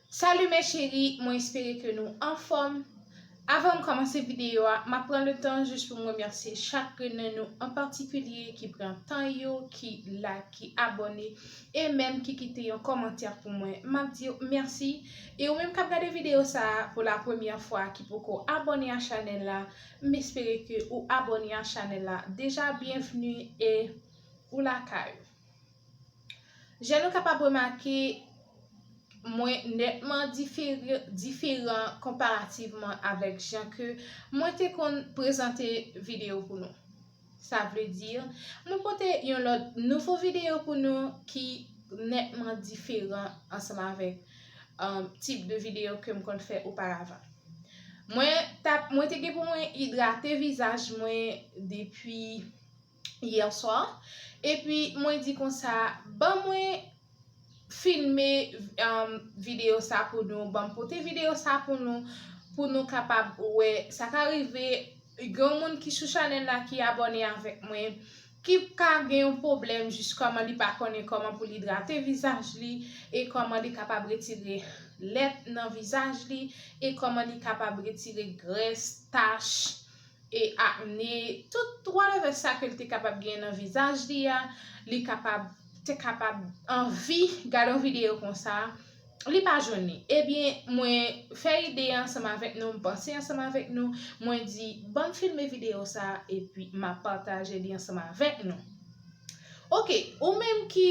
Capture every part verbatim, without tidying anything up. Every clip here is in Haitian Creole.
Salut mes chéris, mwen espere ke nou anfòm. Avan m kòmanse videyo a, m ap pran le tan jis pou m remèsye chak grenn nan nou an patikilye ki pran tan yo, ki like, ki abòne, e menm ki kite yon kòmantè pou mwen. M ap di w mèsi. E ou menm k ap gade videyo sa a pou la premyè fwa, ki poko abòne a chanèl la, m espere ke ou abòne a chanèl la. Deja, byenvni e ou lakay ou. Jan nou kapab remake, mwen nètman difere-, diferan konparativman avèk jan ke mwen te konn prezante videyo pou nou. Sa vle di, mwen pote yon lòt nouvo videyo pou nou ki nètman diferan ansanm avèk, um, tip de videyo ke m konn fè oparavan. Mwen t ap, mwen te gen pou mwen idrate vizaj mwen depi yè swa. Epi mwen di konsa, ban mwen filme, um, videyo sa pou nou, ban m pote videyo sa pou nou, pou nou kapab wè sa ka rive. Gen yon moun ki sou chanèl la ki abòne avèk mwen, ki ka gen yon pwoblèm jis kòman li pa konnen kòman pou li idrate vizaj li, e kòman li kapab retire lèt nan vizaj li, e kòman li kapab retire grès, tach, e akne, tout whatever sa ke l te kapab gen nan vizaj li a, li kapab, te kapab anvi gade yon videyo konsa, li pa jwenn li. Ebyen, mwen fè ide a ansanm avèk nou, m panse ansanm avèk nou, mwen di, ban m filme videyo sa, epi m ap pataje li ansanm avèk nou. Oke, ou menm ki,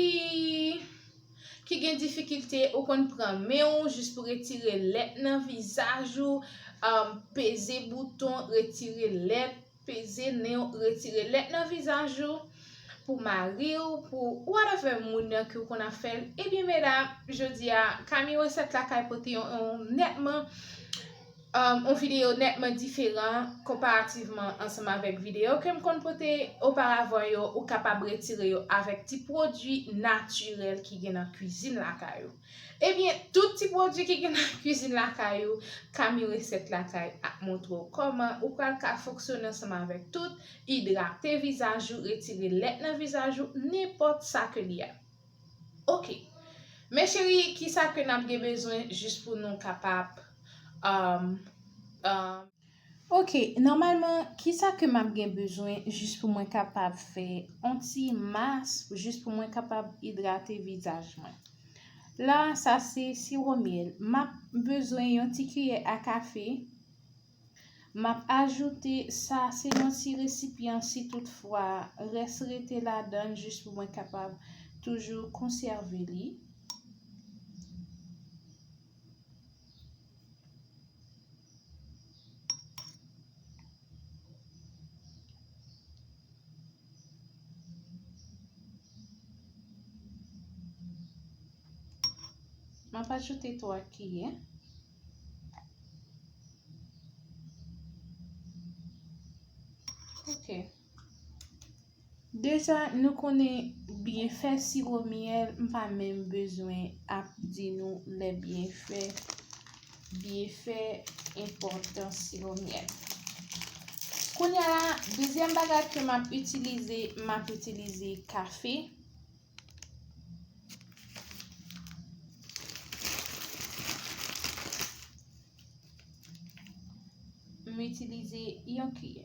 ki gen difikilte, ou konn pran men w jis pou retire lèt nan vizaj ou, um, peze bouton, retire lèt, peze nen w, retire lèt nan vizaj ou, pou mari w, pou whatever moun nan ke w konn ap fè l. Ebyen, medam, jodi a, Kami Resèt Lakay pote yon, yon nètman, um, yon videyo nètman diferan konparativman ansanm avèk videyo ke m konn pote oparavan yo. Ou kapab retire yo avèk ti pwodui natirèl ki gen nan kwizin lakay ou. Ebyen, tout ti pwodui ki gen nan kwizin lakay ou, Kami Resèt Lakay ap montre w kòman ou pral ka fonksyone ansanm avèk tout, idrate vizaj ou, retire lèt nan vizaj ou, nenpòt sa ke li a. Oke. Mes chéris, kisa ke n ap gen bezwen jis pou nou kapab, um, um, Oke, nòmalman, kisa ke m ap gen bezwen jis pou mwen kapab fè on ti mas, jis pou mwen kapab idrate vizaj mwen? La, sa se siwo myèl. M ap bezwen yon ti kiyè a kafe. M ap ajoute sa, se yon ti resipyan, si toutfwa rès rete ladan l, jis pou mwen kapab toujou konsève li. M ap ajoute twa kiyè. Ok. Deja, nou konnen byenfè siwo myèl, m pa menm bezwen ap di nou lè byenfè, byenfè, enpòtans siwo myèl. Kounye a la, dezyèm bagay ke m ap itilize, m ap itilize kafe. M itilize yon kiyè.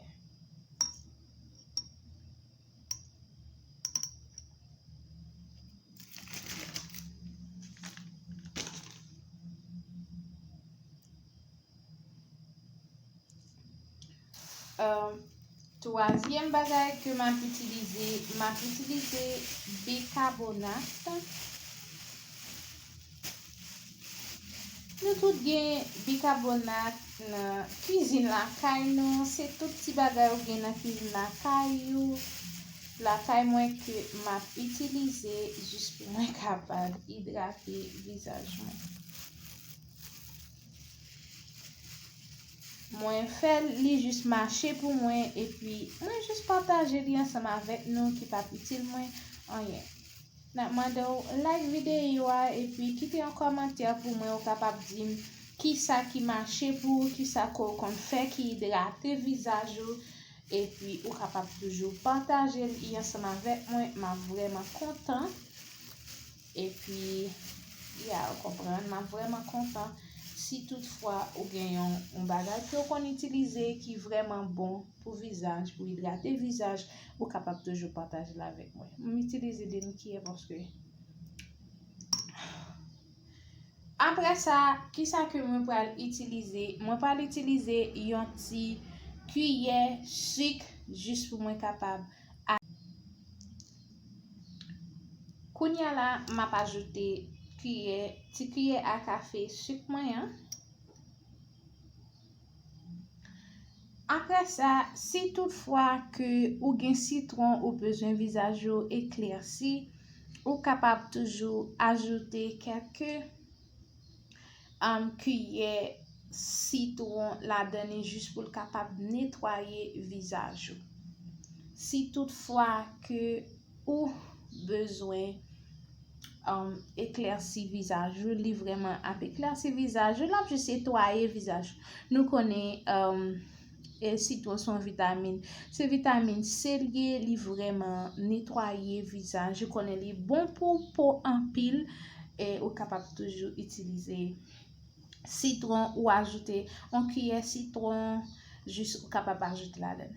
Euh, twazyèm bagay ke m ap itilize, m ap itilize bikabonat. Nou tout gen bikabonat nan kwizin lakay nou. Se tout ti bagay ou gen nan kwizin lakay ou, lakay mwen ke m ap itilize jis pou mwen kapab idrate vizaj mwen. Mwen fè li jis mache pou mwen, epi mwen jis pataje li ansanm avèk nou ki p ap itil mwen anyen. N ap mande w like videyo a, epi kite yon kòmantè pou mwen, ou kapab di m kisa ki mache pou ou, kisa ke w konn fè ki idrate vizaj ou, epi ou kapab toujou pataje li ansanm avèk mwen, m ap vrèman kontan. Epi, Ya, ou konprann, m ap vrèman kontan si toutfwa ou gen yon, yon bagay ke w konn itilize ki vrèman bon pou vizaj, pou idrate vizaj, ou kapab toujou pataje l avèk mwen. M itilize demi kiyè paske Apre sa, kisa ke mwen pral itilize? Mwen pral itilize yon ti kiyè sik jis pou mwen kapab a-, kounye a la, m ap ajoute kiyè, ti kiyè a kafe sik mwen an. Apre sa, si toutfwa ke ou gen sitwon, ou bezwen vizaj ou eklèsi, ou kapab toujou ajoute kèlke, um, kiyè sitwon ladan li jis pou l kapab netwaye vizaj ou. Si toutfwa ke ou bezwen, um, eklèsi vizaj ou, li vrèman ap eklèsi vizaj ou, l ap jis netwaye vizaj ou. Nou konnen, um, e sitwon se yon vitamin. Se vitamin C l ye, li vrèman netwaye vizaj ou. Konnen li bon pou po anpil, e ou kapab toujou itilize sitwon ou ajoute yon kiyè sitwon, jis ou kapab ajoute ladan.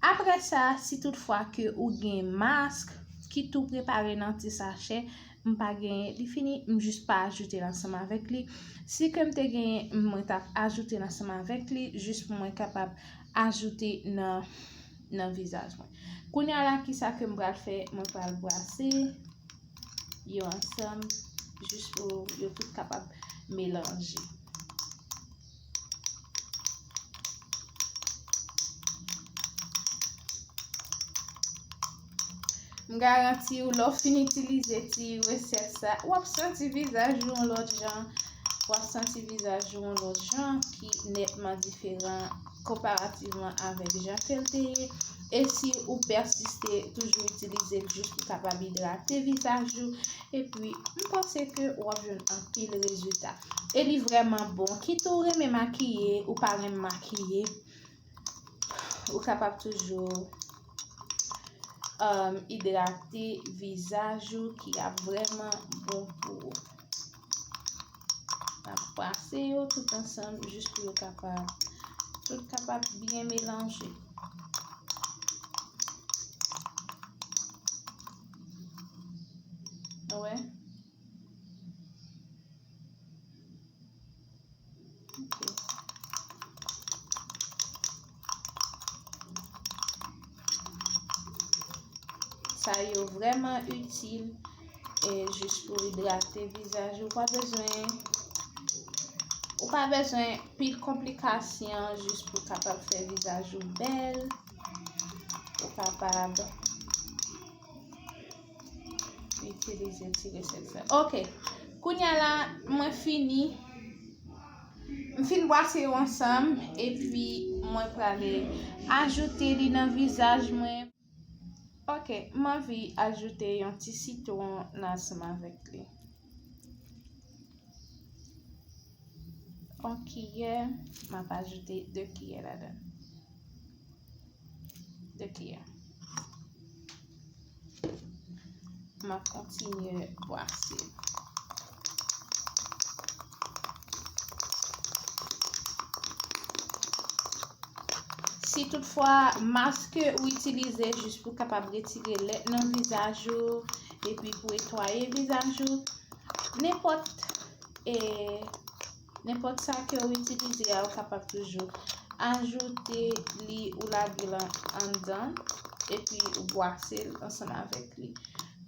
Apre sa, si toutfwa ke ou gen mask ki tou prepare nan ti sachè, m pa genyen, li fini, m jis pa ajoute l ansanm avèk li. Si ke m te genyen, mwen t ap ajoute l ansanm avèk li, jis pou mwen kapab ajoute nan, nan vizaj mwen. Kounye a la, kisa ke m pral fè? Mwen pral brase yo ansanm, jis pou yo tout kapab melanje. M garanti w, lè w fin itilize ti resèt sa, w ap santi vizaj ou yon lòt jan. W ap santi vizaj ou yon lòt jan ki nètman diferan konparativman avèk jan ke l te ye. E si ou pèsiste toujou itilize l jis pou kapab idrate vizaj ou, epi m panse ke w ap jwenn anpil rezilta. E li vrèman bon. Kit ou renmen makiye, ou pa renmen makiye, ou kapab toujou, um, idrate vizaj ou ki ap vrèman bon pou ou. N ap pase yo tout ansanm jis pou yo kapab, tout kapab byen melanje. Ou wè? Ok. Sa yo vrèman itil, e jis pou idrate vizaj ou. Ou pa bezwen, ou pa bezwen pil konplikasyon jis pou kapab fè vizaj ou bèl. Ou kapab itilize ti resèt sa. Ok. Kounye a la, mwen fini. M fin brase yo ansanm, epi mwen prale ajoute li nan vizaj mwen. Ok, m anvi ajoute yon ti sitwon nan ansanm avèk li. Yon kiyè, m ap ajoute de kiyè ladan. De kiyè. M ap kontinye brase. Si toutfwa mask ke ou itilize jis pou kapab retire lèt nan vizaj ou, epi pou netwaye vizaj ou, nenpòt, e, nenpòt sa ke ou itilize a, ou kapab toujou ajoute li, ou lage l an-, anndan, epi ou bwase l ansanm avèk li.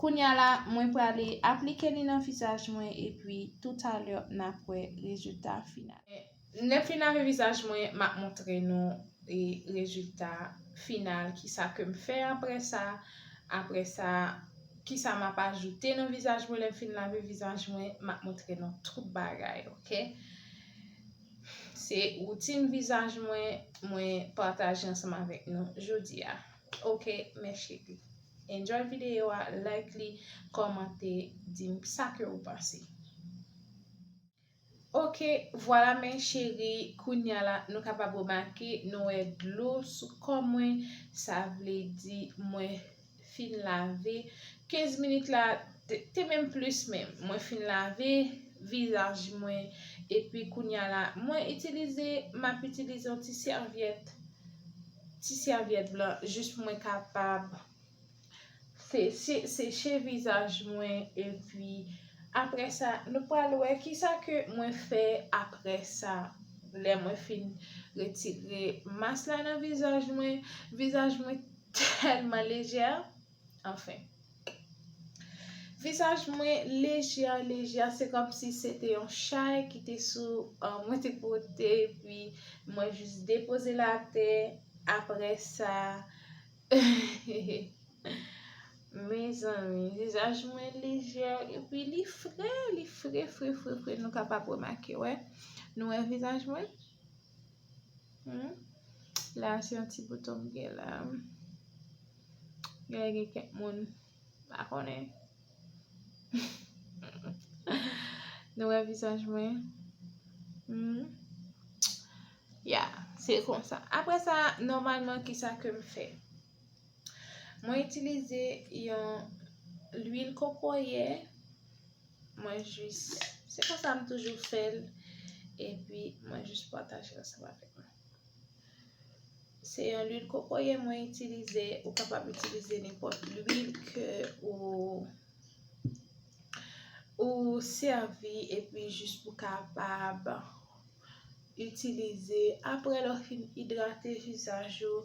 Kounye a la, mwen prale aplike li nan vizaj mwen, epi toutalè, n ap wè rezilta final. Lè m fin lave vizaj mwen, m ap montre nou, e, rezilta final, kisa ke m fè apre sa. Apre sa, kisa m ap ajoute nan vizaj mwen lè m fin lave vizaj mwen, m ap montre nou tout bagay, ok? Se woutin vizaj mwen, mwen pataje ansanm avèk nou jodi a. Ok, mes chéries. Enjoy videyo a, like li, kòmante, di m sa ke ou panse. Ok, vwala mes chéries, kounye a la, nou kapab remake, nou wè dlo sou kò mwen, sa vle di mwen fin lave. Kenz minit la, te, te menm plis menm. Mwen fin lave, vizaj mwen. Epi kounye a la, mwen itilize, m ap itilize yon ti sèvyèt, ti sèvyèt blan, jis pou mwen kapab se, se, seche vizaj mwen. Epi apre sa, nou pral wè kisa ke mwen fè apre sa. Lè mwen fin retire mas la nan vizaj mwen, vizaj mwen tèlman lejè. Anfen. Vizaj mwen lejè, lejè, se kòmsi se te yon chay ki te sou, uh, mwen te pote, epi mwen jis depoze l atè. Apre sa, mezanmi, vizaj mwen lejè, epi li fre, li fre, fre, fre, fre, nou kapab remake, wè. Nou wè vizaj mwen? Hmm? La, se yon ti bouton m gen la. Gen, gen kèk moun, m pa konnen. Nou wè vizaj mwen? Hmm? Ya, se konsa. Apre sa, nòmalman, kisa ke m fè? Mwen itilize yon lwil kokoye. Mwen jis, se konsa m toujou fè l. Epi, mwen jis pataje ansanm avèk nou. Se yon lwil kokoye mwen itilize. Ou kapab itilize nenpòt lwil ke ou, ou sèvi, epi jis pou kapab itilize apre lè w fin idrate vizaj ou.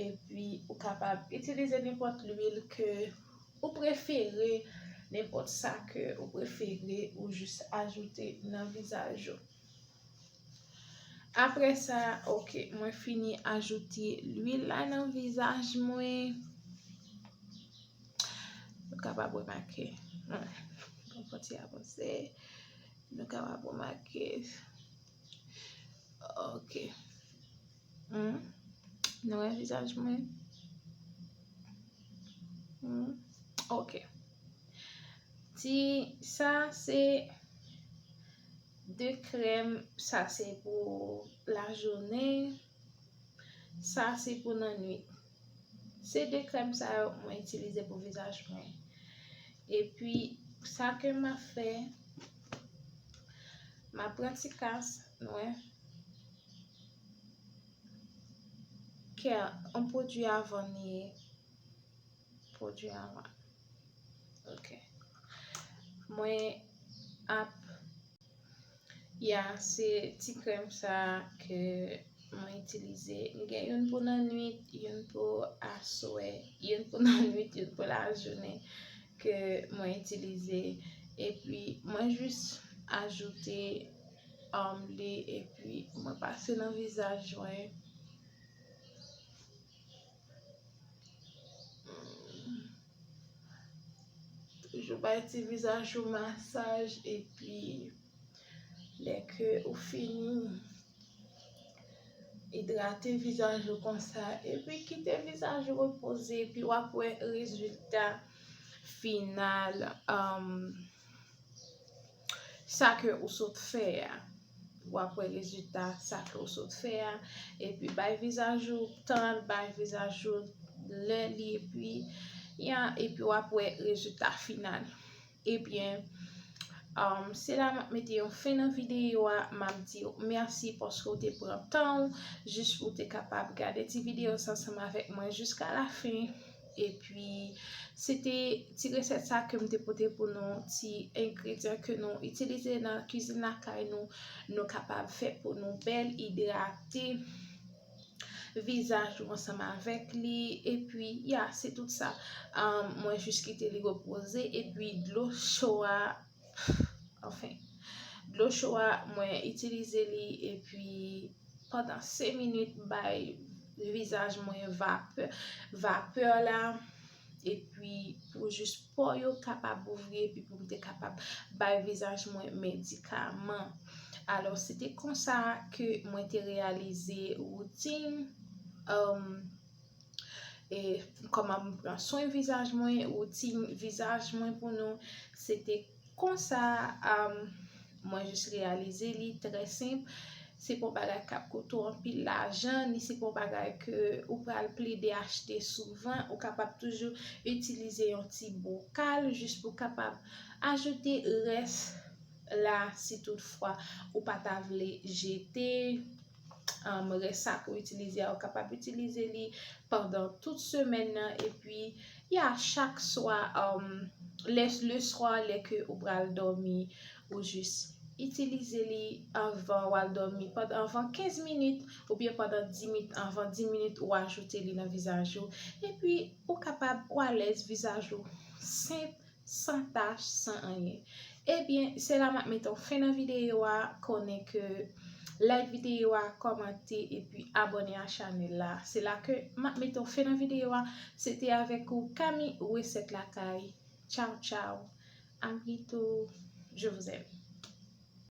Epi ou kapab itilize nenpòt lwil ke ou prefere, nenpòt sa ke ou prefere, ou jis ajoute nan vizaj ou. Apre sa, ok, mwen fini ajoute lwil la nan vizaj mwen. Nou kapab remake. Hmm. Mwen fè yon ti avanse. Nou kapab remake. Ok. Hmm. Nou wè vizaj mwen? Hmm. Ok. Ti, sa se de krèm, sa se pou lajounen, sa se pou nannuit. Se de krèm sa yo mwen itilize pou vizaj mwen. Epi, sa ke m ap fè, m ap pran ti kas, nou wè, ke yon pwodui avan ni pwodui avan. Ok. Mwen ap Ya, se ti krèm sa ke mwen itilize. M gen youn pou nannuit, youn pou aswè, youn pou nannuit, youn pou lajounen ke mwen itilize. Epi, mwen jis ajoute, um, li, epi mwen pase nan vizaj mwen. Toujou bay ti vizaj ou masaj, epi lè ke ou fini idrate vizaj ou konsa, epi kite vizaj ou repoze, epi w ap wè rezilta final, um, sa ke ou sot fè a. W ap wè rezilta sa ke ou sot fè a. Epi bay vizaj ou tan, bay vizaj ou lè li, epi, ya, epi w ap wè rezilta final. Ebyen, um, se la m ap mete yon fen nan videyo a. M ap di w mèsi paske w te pran tan w jis pou w te kapab gade ti videyo sa ansanm avèk mwen jiska la fen. Epi, se te ti resèt sa ke m te pote pou nou, ti engredyan ke nou itilize nan kwizin lakay nou, nou kapab fè pou nou bèl, idrate vizaj ou ansanm avèk li. Epi, ya, se tout sa. Um, mwen jis kite li repoze, epi dlo cho a, anfen, dlo cho a, mwen itilize li, epi pandan senk minit, bay vizaj mwen vapè, vapè la, epi pou jis po yo kapab ouvri, epi pou m te kapab bay vizaj mwen medikaman. Alò, se te konsa ke mwen te reyalize woutin, um, e kòman m pran swen vizaj mwen, woutin vizaj mwen pou nou. Se te konsa, um, mwen jis reyalize li, trè senp. Se pa yon bagay k ap koute w anpil lajan, ni se pa yon bagay ke ou pral plede achte souvan. Ou kapab toujou itilize yon ti bokal jis pou kapab ajoute rès, la, si toutfwa ou pa ta vle jete um, rès sa ke w itilize a, ou kapab itilize li pandan tout semèn nan. Epi, ya, chak swa, um, lè, le swa, lè ke ou pral dòmi, ou jis itilize li anvan w al dòmi, pandan, anvan kenz minit, oubyen pandan dis minit, anvan dis minit, ou ajoute li nan vizaj ou. Epi, ou kapab, ou alèz, vizaj ou senp, san tach, san anyen. Ebyen, se la m ap mete yon fen nan videyo a. Konnen ke like videyo a, kòmante, epi abòne a chanèl la. Se la ke m ap mete yon fen nan videyo a. Se te avèk ou, Kami Resèt Lakay. Tchaw, tchaw. A byento. Je vous aime.